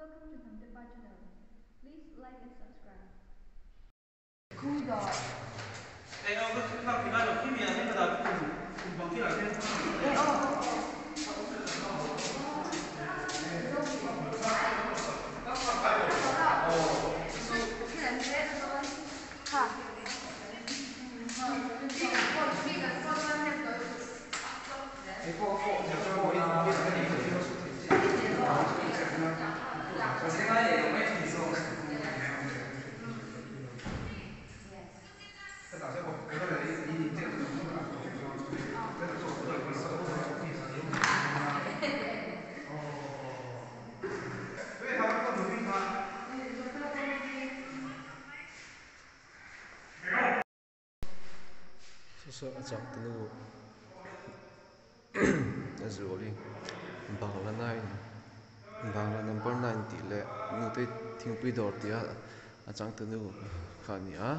Welcome to Hnamtepa channel. Please like and subscribe. Saw a changtunu a zuali bangla nine bangla number nine tih leh nute thingpui dawr tih a a changtunu kha a ni a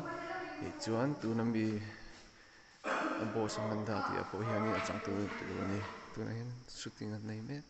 tihchuan tuna mi a boss amanda tih ah pawh hianin a changtunu tur a ni tunah hian shooting an nei mek.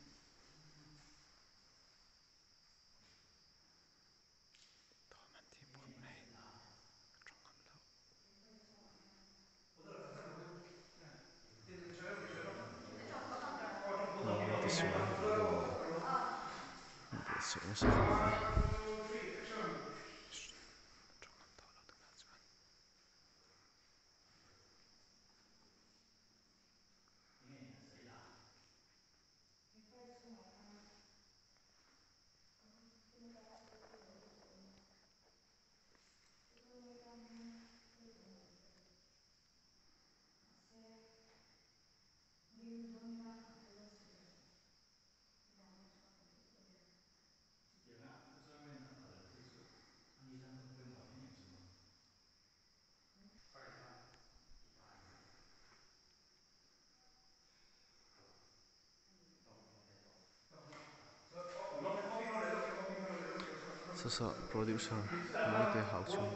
Sasa producer Mawite Hauchhum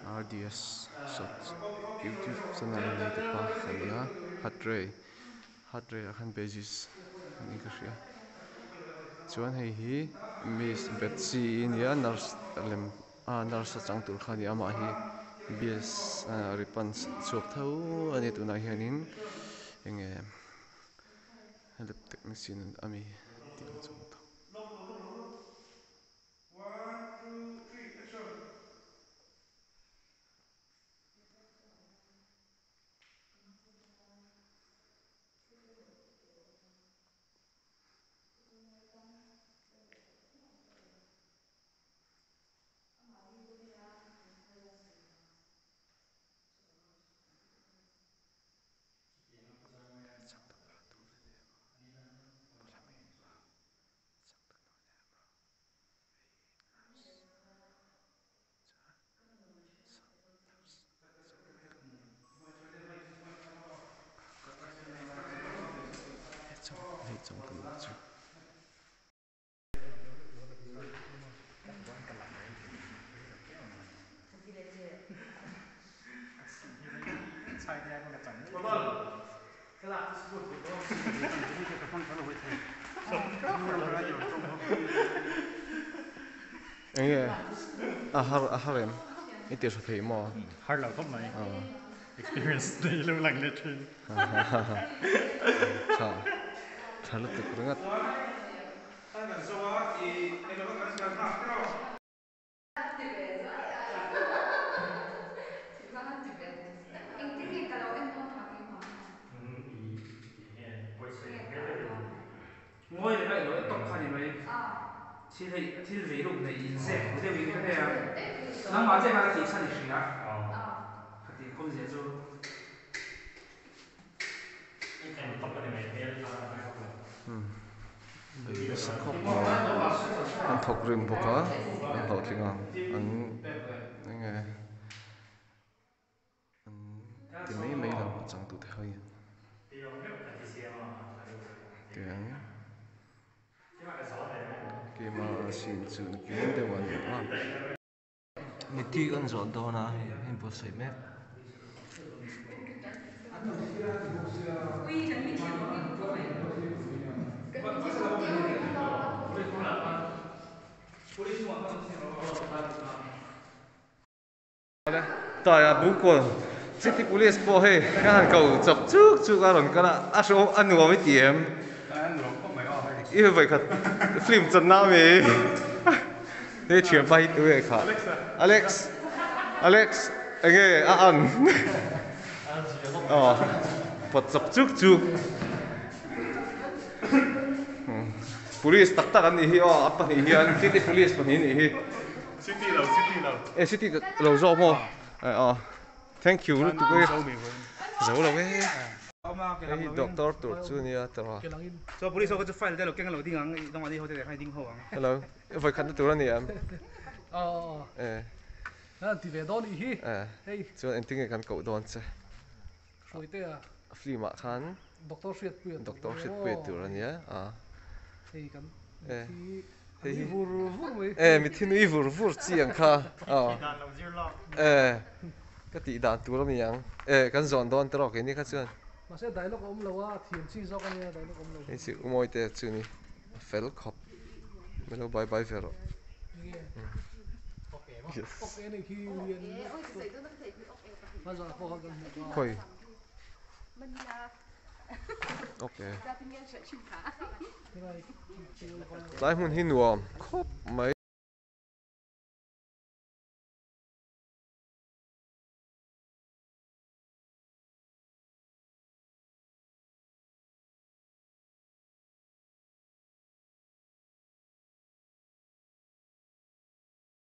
R_D_S shots youtube channel nei te pa a ni a hatrey hatrey ah khan basis niin ka hria chuan hei hi miss bethsy i nia nurse lem ah nurse a chang tur kha a ni a amah hi chhuak tho a ni tunah hianin enge lab technician ami tih ang chu. Enge a har a har em i ti hre thei maw? Har lo khawp mai. Experience nei lo lang leh thin. Tha tha lutuk ringawt. Nasa khawp mai an thawk rim bawk a an hlawhtling ang an enge an ti mai mai lo a changtute ho hian tiang keimah a sin chu nakin deuh a ni a mithi kan zawh dawn a hei a inbuatsaih mek. Taia Bungkawn City Police pawh hei ka han ko chawp chuk chuk a rawn kal a, a hreawm a nuam i ti em? I vawikhat film channa ami hei thianpa hi tu nge kha Alex Alex enge a an aw pawt chawp chuk chuk Police tak tak an nih hi aw a pahnih hian City Police pahnih nih hi. City lo city lo. E city lo zawk maw? E aw thank you lutuk e. Zo lo e. Hei hi doctor tur chu nia tawh a. Chuan police ho kha chu file te lo keng lo ding ang i dawng ani ho te khan i ding ho ang. Hello vawi khatna tur a ni em? Aw E. An ti ve dawn nih hi. E. Hei. Chuan engtin nge kan koh dawn che? Hruaitea. Film ah khan. Doctor Hriatpuia tur. Doctor Hriatpuia tur a nia a. Hei kan mithi a nui vur vur mai. E mithi nui vur vur chi ang kha aw. E ka tih dan tur a ni ang. E kan zawn dawn te rawh keini kha chuan. Mahse dialogue a awm lo a, thiam chi zawk a nia dialogue a awm lo. Hei chu Umawi te chu ni a fel khawp. Min lo bye bye ve rawh. Yes. Khawi. Ok. Tlai hmun hi nuam khawp mai.